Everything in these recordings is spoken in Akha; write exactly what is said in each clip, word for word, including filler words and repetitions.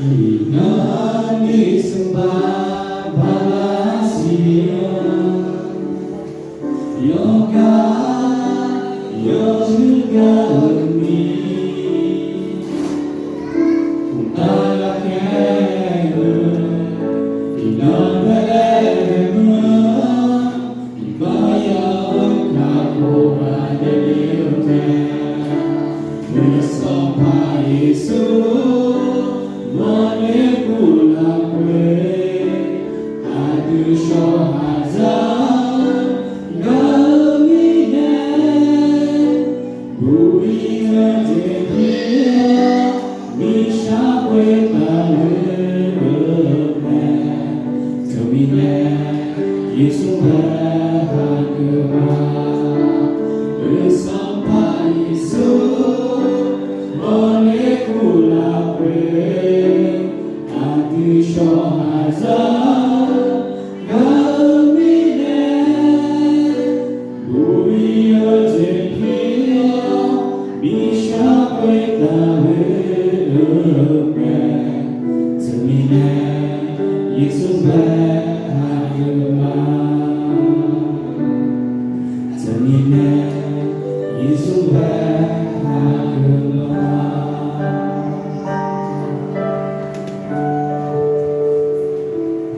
Iqnan ni sanqpaq bala siq-eu, yawqgar yawzir gar-euq ni, uqtaf lafkhaer-eu, iqnan bae laer ghae-anr, iqbax ya-eu kakhof-aq daefle-eu mae. Sanqpaq Yeqsur mawrner guv lafkhoer, aqdui shawqhaq zar-eu gaq-eu mirnae, buq-ir-eu jeq pir-awr, mirshar khoertav ghoe-eu mae. Teumirnae Yeqsur bae hageuf ma. Sanqpaq Yeqsur mawrner guv lafkhoer, aqdui shawqhaq zar-eu gaq-eu mirnae, buq-ir-eu jeq pir-awr, mirshar khoertav ghoe-eu mae. Teumirnae Yeqsur bae hageuf ma. Teumirnae Yeqsur bae hageuf ma.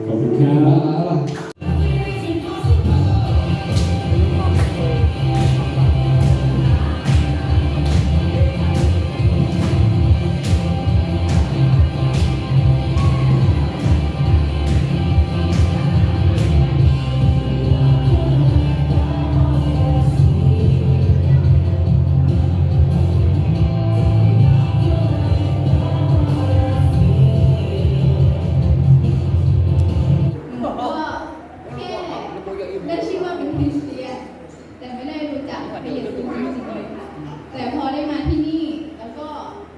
Heulof-aer ได้ชื่อว่าเป็นคริสเตียน แต่ไม่ได้รู้จักพระเยซูจริงๆเลยค่ะ แต่พอได้มาที่นี่ แล้วก็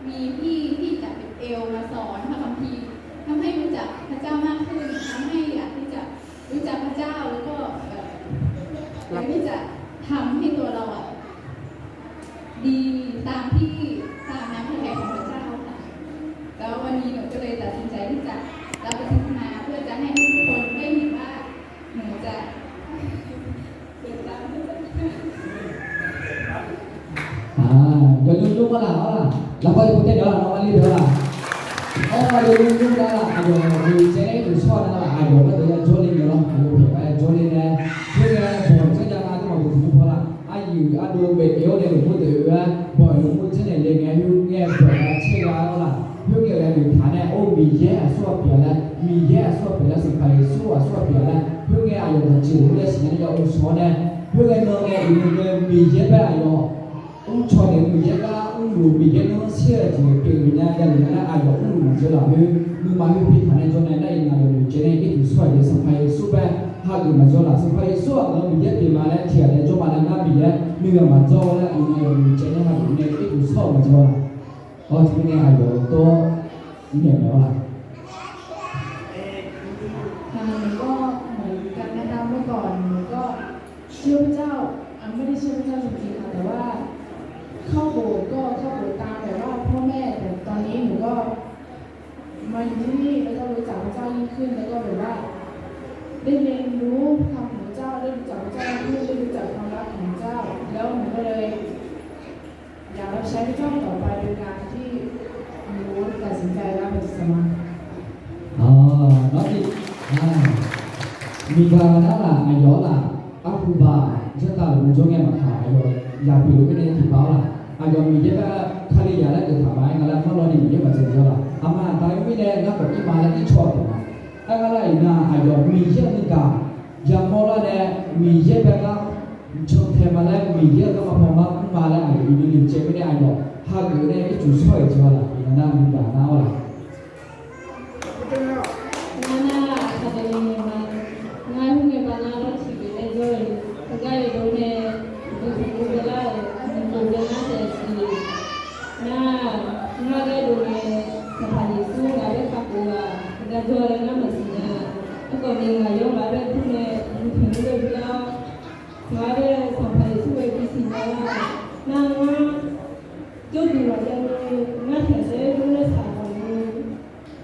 มีพี่ที่จากเบเธเอลมาสอนพระคัมภีร์ ทำให้รู้จักพระเจ้ามากขึ้น ทำให้อยากที่จะรู้จักพระเจ้า แล้วก็ เอ่อ อยากที่จะทำให้ตัวเราอะ ดีตามที่ ตามน้ำพระทัยของพระเจ้าค่ะ แล้ววันนี้หนูก็เลยตัดสินใจที่จะรับบัพติศมา เพื่อจะให้ทุกคนได้เห็นว่าหนูจะเดินตามพระเจ้า Yawzeu zmr-awr laf-awr laf, lafkhoer yawbui tae deuq-awr laf, nawmaf li deuq-awr laf. Awr, yawzeu zmr-awr laf, aqyawf-euq jeq nae ircuf shawr-awr nar laf, aqyawf gharduq ya jawrle naeq lawr, aqyawf pyeuf-aer jawrle nae, khoerngae bawq janrja nga nar maqduq duq paw laf, aqyuif ardov baef-awr nae lmqmr deuq-aer bawq-euq lmqmr janrnaeq le ngae, khoerngae bawq-aer caer gha-awr laf, khoerngae-euq aqyuif taq nae or Miqyaer aqsur-aq pyeuf-a laer, Miqyaer aqsur-aq pyeuf laer, Sanqpaq Yeqsur aqsur-aq pyeuf-a laer, khoerngae aqyawf dawqtsuif-eu yasiq nya nae ya ghovshaw-awr nae, khoerngae nan nae iqnan nae Miqyaer bae aqyawf mrcaw naeq-eu Miqyaer gar mrluf Miqyaer nanr shir-eu jeq pyeuf-eu nya ya luf nya laer aqyawf mrluf maqjawr laf khoer, nuima khoer bi taq nae jawr nae nar iqnan aqyawf noeqtsaev nae ircuf shawr-euq jeq Sanqpaq Yeqsur bae hageuf maqjawr laf. Sanqpaq Yeqsur-aq ngaq-eu Miqyaer pyeuf ma laer tiqghaq nae jawr ma laer ngar Miqyaer nuighaq maqjawr laer iqnan aqyawf noeqtsaev nae hageuf nae ircuf shawr-euq maqjawr laf. Awr, teumirnae aqyawf dawr naeq naeq-awr laf.อ่า หนูก็เหมือนกันนะคะ เมื่อก่อนหนูก็เชื่อพระเจ้า อ่า ไม่ได้เชื่อพระเจ้าจริงๆค่ะ แต่ว่าเข้าโบสถ์ก็เข้าโบสถ์ตามแบบว่าพ่อแม่ แต่ตอนนี้หนูก็มาอยู่ที่นี่ แล้วก็รู้จักพระเจ้ายิ่งขึ้น แล้วก็แบบว่าได้เรียนรู้พระธรรมของพระเจ้า ได้รู้จักพระเจ้ายิ่งขึ้น ได้รู้จักความรักของพระเจ้า แล้วหนูก็เลย อยากรับใช้พระเจ้าต่อไปโดยการที่หนูตัดสินใจรับบัพติศมา Awr, nawr tiq, miqdaq nar laf, aqyawf-anr laf, arhuba, janrtav luf-eu jawr ngae maqkaq, aqyawf yaqpyeuf luf-eu mirnae tiqpav-awr laf, aqyawf Miqyaer gar Kalizaq laer deuq taq ma-aer nga laer, marlawni Miqyaer maqtsaev-eu laf, aqma aqda-eu mirnae ngar khawf ir ma laer ircawr-eu taef ma. Aer nga lar iqnan aqyawf Miqyaer-euq nuigaq yamawr lar nae, Miqyaer bae gar cantae ma laer, Miqyaer-euq garma paw ngar mr ma laer aqyawf iqnan noeqtsaev mirnae aqyawf hageuf nae ircuf shawr-euq jeq-awr laf, iqnan nar miqdaq nar-awr laf. Ngar, ngar khoerngae baqnar lawr tiqgeuf nae jawr-eu, heugar yawdov nae uqduq tanqnymr byalar-euq nuikhof byalar taef-a siq. Ngar, ngar ghae dov nae Sanqpaq Yeqsur ngaq bae kakhof-aq, heugar jawr-eu laer ngar maqsiq nya. Aerkhawf ni ngaq yawr ngaq bae dur nae uqduq tanqnymr byalar-awr, ngaq bae Sanqpaq Yeqsur ghae bisiq nya-a. Nar ngar jawrduq maqjav ni ngar taeqsaer dur nae saq khawf ni,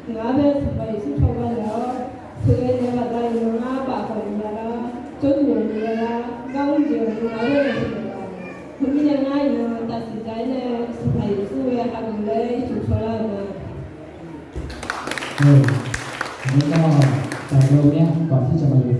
ngaq bae Sanqpaq Yeqsur cawba naeq-awr, sheuqghae naeq baqda iqnan ngar baf khawf ni nya lar, jawrduq-awq ni nya lar, gar mr jeq-awq ni nya lar nae sheuqghae-a. Teumirnae ngar iqnan tafsiq dzaq-aer nae Sanqpaq Yeqsur ghae hageuf laer ircuf cawlar-eu ma. Aqmeq, taqjawr mya baqtir caq ma le.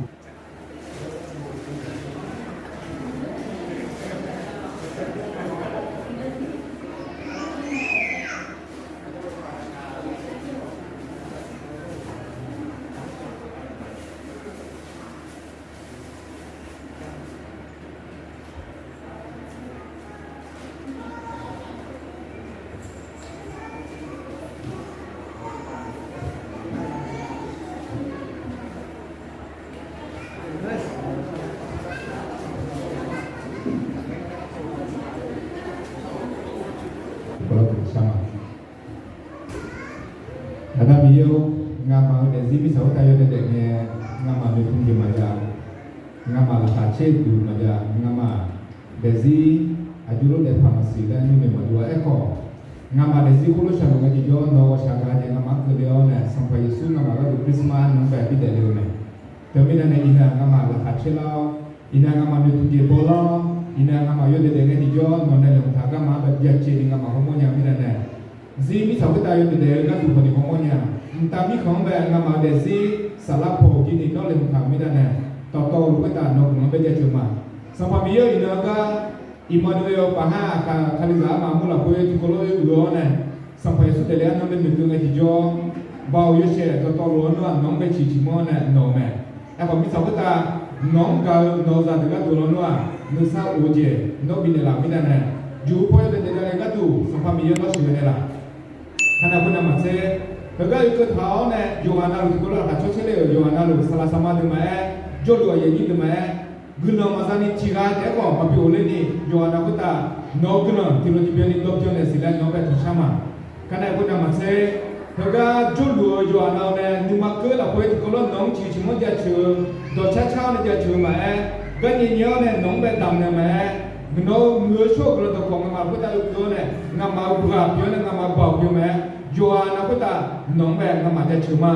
Aqda Miqyaer-or, ngamaf-euq daefzir mirtsaq khoertav yawdaef daef ngae, ngamaf noeqtmq jeq maqjav, ngamaf laqkhaq caer-eu duq maqjav, ngamaf daefzir aqjox lof daefpaq maqsiq laer nuinoeq maqdov-a. Aerkhawf, ngamaf daefzir khoerlof shaqluf ngae tiqjawr nawq-eu ghawqshaq gaq-eu jeq ngamaf-anr keuvle-awr nae, Sanqpaq Yeqsur ngamaf gharduq Christmas nymr bae bidaef le-eu mae. Teumirnae nae iqnan ngamaf laqkhaq caer lar-awr, iqnan ngamaf noeqtmq jeq bawlar-awr, iqnan ngamaf yawdaef daef ngae tiqjawr nawq nae laeqhmq taq-eu garma-anr bae byacaevni ngamaf ghawrmawr nya mirnae nae, zir mirtsaq khoertav yawdaef daef-eu gharduq khawf ni ghawrmawr nya. Mqtav mirkhanq-anr bae ngamaf-eu daefzir saflar paw-euq jir ni nawr laeqhmq taq-euq mirnae nae, dawqtawvluf khoertav nawq guiqlanq-anr bae jaceuq ma. Sanqpaq Miqyaer-or, iqnan-eu gar Iqmanuel-eu paf nar aqkaq Kalizaq armaf murlaf khoer tiqkawv lof-aer uiq-awr nae, Sanqpaq Yeqsur daefle-awr nawr bae noeqkeuv ngae tiqjawr, Baoq yawshaef dawqtawvluf-anr nawr-aq nawq-anr bae ciqciq mawr nae nawq-euq mae. Aerkhawf mirtsaq khoertav nawq-anr gaq-eu nawq-eu zaqdeuq gharduq lawnmr-aq, nuisar of-eu jeq nawr bifnaeq laf-euq mirnae nae, juq paw yawdaef daef daef ngae gharduq Sanqpaq Miqyaer nawr sheuqghae naeq laf. Kanae khoernav maqtser, heugar oekeuv taq-awr nae yawqghaq navluf tiqkawv lof-aer laqkhaq cawr caer ler-euq yawqghaq navluf saqlaq saqma deuq maqaer, jawrluf aqyuif aqnyir deuq maqaer, guiqlanq maqza ni tiqghaq taef-aer khawf maqbi of ler ni yawqghaq navluf khoertav nawq-eu guiqlanq tiqlof tiqbyan ni dawrbyan naeq siq laer nawq-anr bae tanqshar ma. Kanae khoernav maqtser, heugar jawrluf-eu yawqghaq nav-eu nae nuima keuv lafkhoer tiqkawv lof nawq-anr ciqciq mawr jaceuq-eu, dawqcar car-awr nae jaceuq-eu maqaer, garnyae nyae-awr nae nawq-anr bae damq naeq maqaer, nawq-eu muiq-eu shawr-eu guiqlanq dawqkawq ngamaf khoertav yawkeuv-awr nae ngamaf-euq guiqghaq pyeuf-awr nae ngamaf-eu baoq pyeuf maqaer, yawqghaq nav khoertav nawq-anr bae ngamaf jaceuq ma.